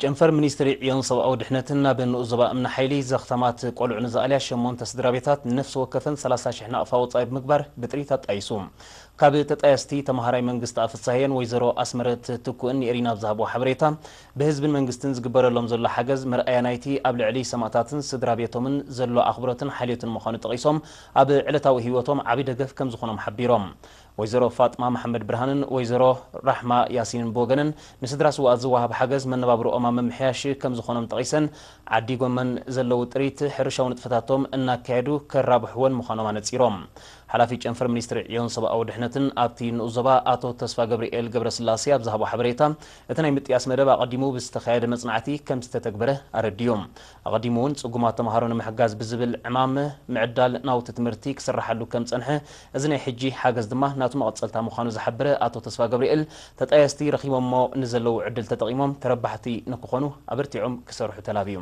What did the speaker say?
ጨንፈር ሚኒስትሪ ዕዮን ሰብኣዊ ድሕነትን ናብ ንኡስ ዞባ እምኒ ሓይሊ ዘኽታማት ቆልዑ ንዝኣልያ ሸሞንተ ስድራ ቤታት ንነፍሲ ወከፈን ሰላሳ ሽሕ ናቕፋ ወጻኢ ብምግባር ብጥሪት ኣጣይሱ። ካብ ተጣየስቲ ተምሃራይ መንግስቲ ኣፍሳየን ወይዘሮ ኣስመረት ትኩእን ንኤሪና ኣብ ዝሃብዎ ሓበሬታ፣ ብህዝብን መንግስትን ዝግበረሎም ዘሎ ሓገዝ መርኣያ ናይቲ ኣብ ልዕሊ ሰማእታትን ስድራ ቤቶምን ዘሎ ኣኽብሮትን ሓልዮትን ምዃኑ ጠቒሶም፣ ኣብ ዕለታዊ ህይወቶም ዓቢ ደገፍ ከም ዝኾኖም ሓቢሮም። ወይዘሮ ፋጥማ መሓመድ ብርሃንን ወይዘሮ ራሕማ ያሲንን ብወገነን፣ ንስድራ ስውኣት ዝወሃብ ሓገዝ መነባብሮኦም ኣብ ምምሕያሽ ከም ዝኾኖም ጠቒሰን፣ ዓዲ ጎመን ዘለዉ ጥሪት ሕርሻዊ ንጥፈታቶም እናካየዱ ከራብሕወን ምዃኖም ኣነጺሮም። ሓላፊ ጨንፈር ሚኒስትሪ ዕዮን ሰብኣዊ ድሕነትን ኣብቲ ንኡስ ዞባ ኣቶ ተስፋ ገብርኤል ገብረስላሴ ኣብ ዝሃቦ ሓበሬታ፣ እቲ ናይ ምጥያስ መደብ ኣቐዲሙ ብዝተኻየደ መጽናዕቲ ከም ዝተተግበረ ኣረዲኡ። ኣቐዲሙ እውን ጽጉማት ተምሃሮ ንምሕጋዝ ብዝብል ዕማም ምዕዳል ናውቲ ትምህርቲ ክስራሓሉ ከም ጸንሐ፣ እዚ ናይ ሕጂ ሓገዝ ድማ ናቱ መቐጸልታ ምዃኑ ዝሓበረ ኣቶ ተስፋ ገብርኤል፣ ተጣየስቲ ረኺቦሞ ንዘለዉ ዕድል ተጠቒሞም ተረባሕቲ ንክኾኑ ኣበርቲዖም ክሰርሑ ተላብዩ።